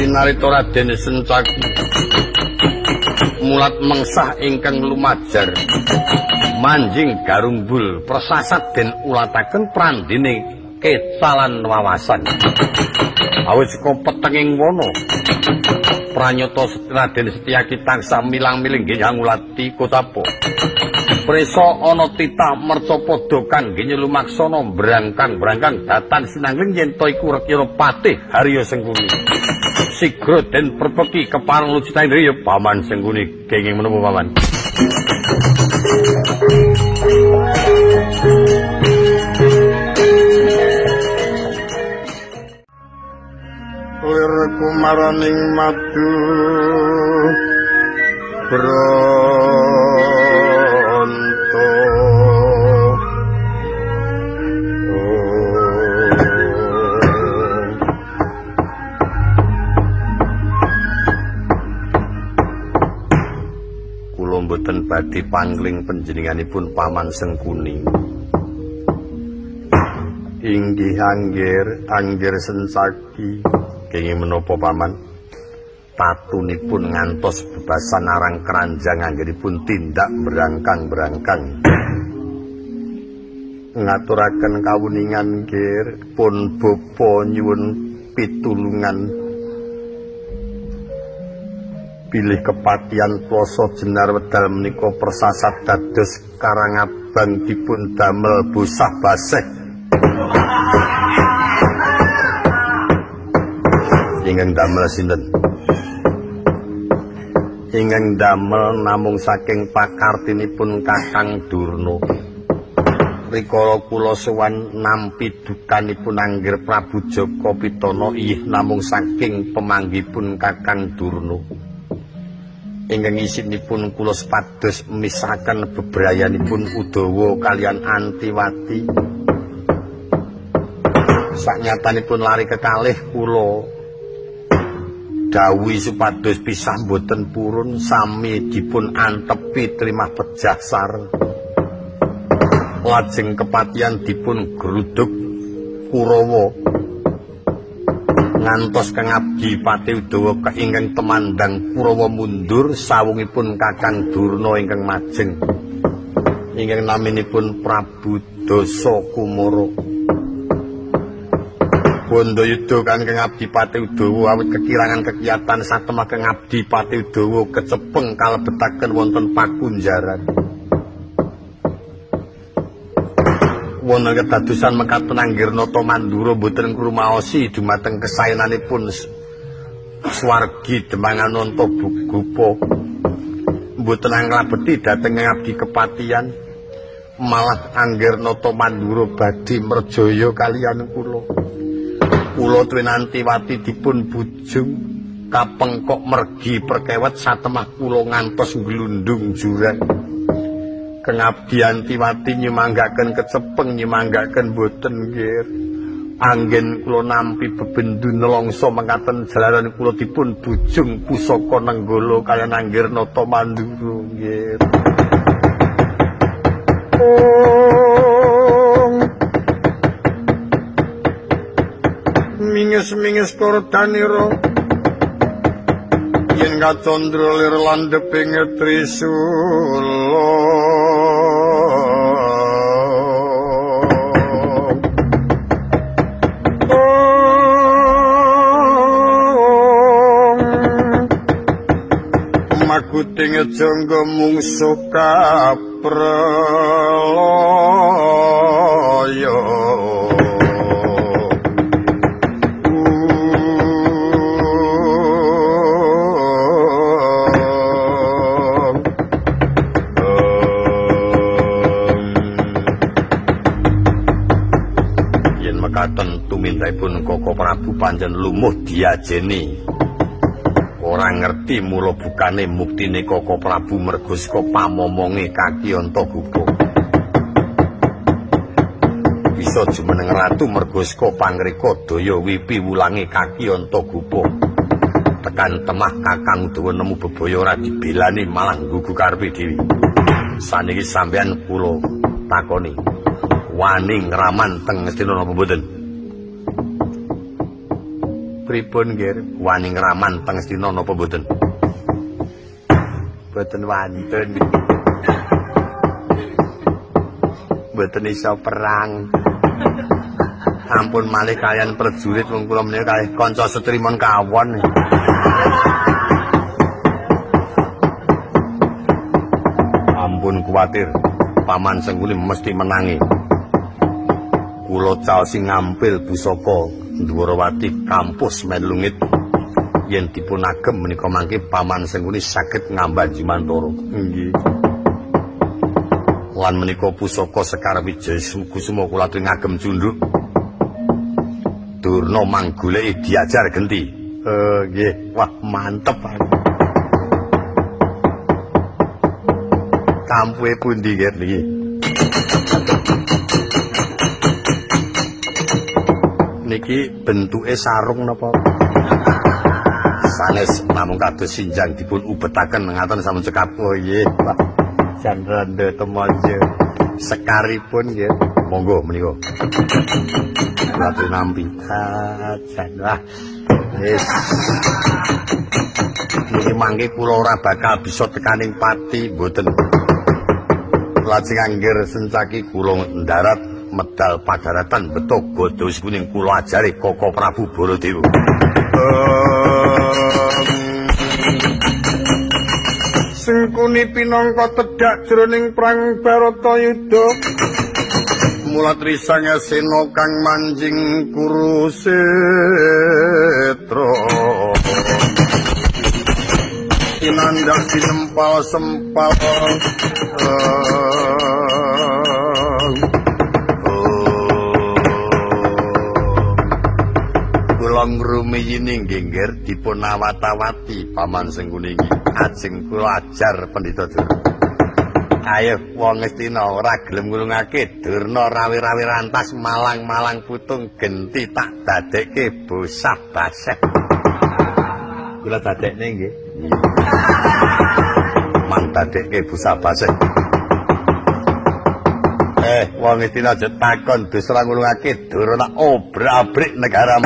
Pinarita Raden Sencaki mulat mengsah ingkang lumajar manjing garumbul persasat den ulataken prandene kecalan wawasan. Awit saka petenging wana pranyata Raden Setyaki tansah milang-miling nggih ngulati kotapa. Prisa ana titah mercapada kangge nyelumaksana brangkang-brangkang datan sinangling yen ta iku rekira patih Harya Sengkuni. Sigra den perpeki kepareng lucutan ya Paman Sengkuni. Kenging menapa Paman? Lir kumaraning madu bronto kula mboten badhe pangling panjenenganipun Paman Sengkuni. Inggih anggir, anggir Sencaki. Kenging menapa Paman? Tatunipun ngantos bebasan arang keranjang anggenipun tindak berangkang-berangkang. Ngaturaken kawuningan nggir, pun bapa nyuwun pitulungan. Bilih kepatihan Ploso Jenar wedal menika persasat dados Karangabang dipun damel bosah baseh. Ingkang damel sinten? Ingkang damel namung saking pakartinipun Kakang Durna. Rikala kula sowan nampi dukanipun Anggir Prabu Jaka Pitana iyih namung saking pemanggipun Kakang Durna. Ingkang isinipun kula sepados misahaken bebrayanipun Udawa kalian Antiwati. Saknyatanipun lari kekalih kula dawuhi supados pisah boten purun sami dipun antepi trimah pejah sareng. Lajeng kepatihan dipun gruduk Kurawa ngantos kang abdi Pati Udawa ingkang temandang Kurawa mundur sawungipun Kakang Durna ingkang majeng ingkang naminipun Prabu Dasa Kumara. Bandayuda kang abdi Pati Udawa awit kekirangan kegiatan satemah kang abdi Pati Udawa kecepeng kalebetaken wonten pakunjaran. Wonten kedadosan mekaten Anggir Nata Mandura boten ngrumaosi dumateng kesaenanipun swargi Demang Ananta Gupa. Mboten anglabeti dhateng abdi kepatihan, malah Anggir Nata Mandura badhe merjaya kaliyan kula. Kula tuwin Antiwati dipun bujung kapengkok mergi perkewet satemah kula ngantos glundung jurang. Kang abdi Antiwati nyumanggaken kecepeng nyumanggaken boten nggih. Anggen kula nampi bebendu nelongso mekaten jalaran kula dipun bujung pusaka Nenggala kaliyan Anggir Nata Mandura nggih. Minges-minges kordanira yen kacandra lir landheping trisula. Maguting jangga mungsuh kapralaya. Yen mekaten tumindakipun Koko Prabu pancen lumuh diajeni. Ora ngerti mula bukane muktine Koko Prabu mergo saka pamomonge Kaki Antagupa. Bisa jumeneng ratu mergo saka pangreka daya wipi wulange Kaki Antagupa. Tekan temah Kakang Udawa nemu bebaya ora dibelani malah nggugu karepe dhewe. Saniki sampeyan kula takoni, wani ngraman teng Ngastina napa mboten? Pripun nggih? Wani ngraman teng Astina napa mboten? Mboten wantun. Mboten iso perang. Ampun malih kalian prajurit wong kula menika kalih kanca setrimon kawon. Ampun kuwatir, Paman Sengkuni mesti menangi. Kula caosi ngampil pusaka Ndwarawati kampus Menlungit yen dipun agem menika mangke Paman Sengkuni saged ngamban Jimantara. Nggih. Lan menika pusaka Sekar Wijaya Kusuma kula aturi ngagem cunduk. Durna manggoleki diajar genti. Nggih. Wah, mantep. Kampuhe pundi nggih niki? Niki bentuke sarung napa? Sanes namung kados sinjang dipun ubetaken ngaten sampun cekap. Oh nggih, Pak. Jan randha temojo. Sekaripun nggih. Monggo menika. Ratu nampi. Ah, jan wah. Wis. Niki mangke kula ora bakal bisa tekaning pati mboten. Lajeng angger sencaki kula ndarat medal padaratan beto godho kuning kula ajare Koko Prabu Baladewa. Sengkuni pinangka tedhak jroning perang Baratayuda. Mula trisang sena kang manjing Kurusetra. Tinandak sinempal sempal. Kula ngrumiyini nggih dipun awat-awati Paman Sengkuni iki. Ajeng kula ajar Pendhita Durna. Ayo wong Ngastina ora gelem nulungake Durna rawi-rawi rantas malang-malang putung genti tak dadekke bosah baseh. Kula dadekne nggih. Mang dadekke bosah baseh. Wong Ngastina aja takon dosa ngulungake Durna obrak-abrik negara.